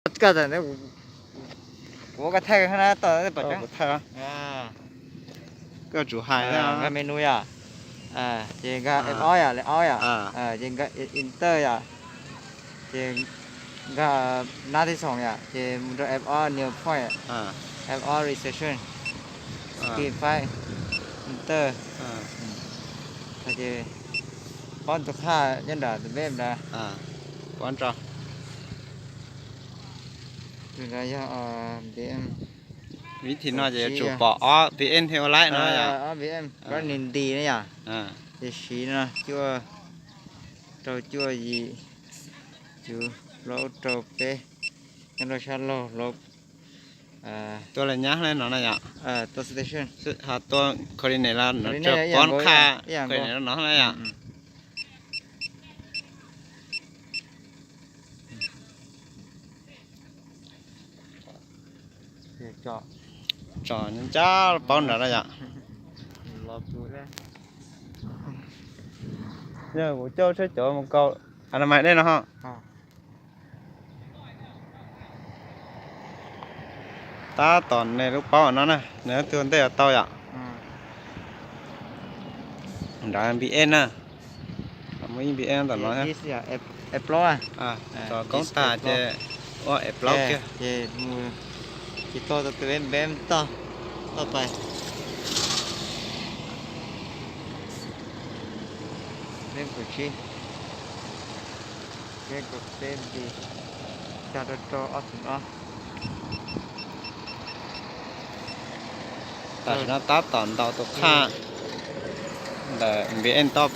Koj thaij na, toj pom thaij. Koj tsum hais, nkag menu yom, ces nkag F ob yom, F ob yom, ces nkag enter yom, ces nkag nab tib xoom yom, ces mus rau F ob new point, F ob reception, skip five, enter. Ces paub tus qhaj nyob nram tus peb nrad. Paub tso. Tus nrad yog B M. Vib thim no ces tsum pom ob B M thiab ua laib no yom. Ob B M, koj nim nti na yom. Ces siv no cuaj rau cuaj yim, cuv plaub rau peb, nyob rau sab laug laug. Tua li nyab li no na yom. Tua station, ho tua coordinate los no, pob qhaj coordinate no na yom. Tso ncaj paub nrad na yom. Yog kuv coj tsheb cov mus kaus a na mais dej no ho. Tab tom nws lub paub no na, nws tus ntej tau yom. Nrad B M na. Muaj ib B M tom no. Tso koob tag ces ua F plaub kiag. Ces tau tus peb toj, toj pais. Peb kaum tsib, peb kaum peb nti, xya rau rau ob txheem ob. Tam sim no tab tom ntaus tus qhaj ntawm B M toj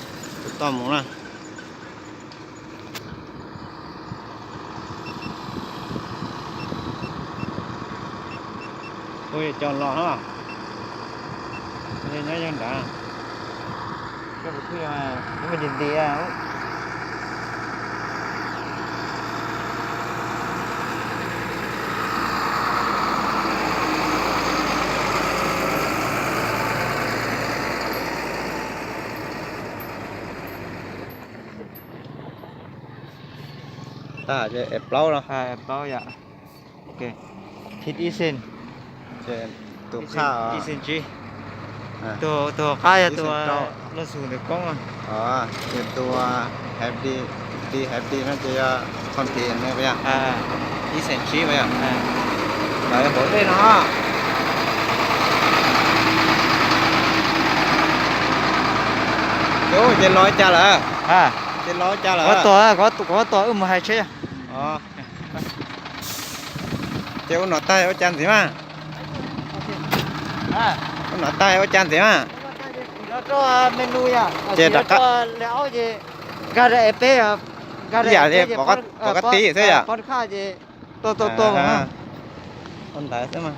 mus na. Ua cov los no, nyob yog nrad. Tag ces F plaub no. F plaub yom. Thib ib xees. Ces tus qhaj ib xees tsib. Tus qab yog tus loj xus ntawm koob. Ces tus hab di, hab di no ces yog continue ne puas yog? Ib xees tsib puas yog? Lawv hauv dej no. Ces los cas lawm? Ces los cas lawm? Kuv tos wb mus hais tsheb. Ces ua no tag ua cas ntxiv mas? Ua no tag ua cas ntxiv mas? Ces rov qab, ib yam li pov qab tib xwb yom? Ua ntawd xwb mas.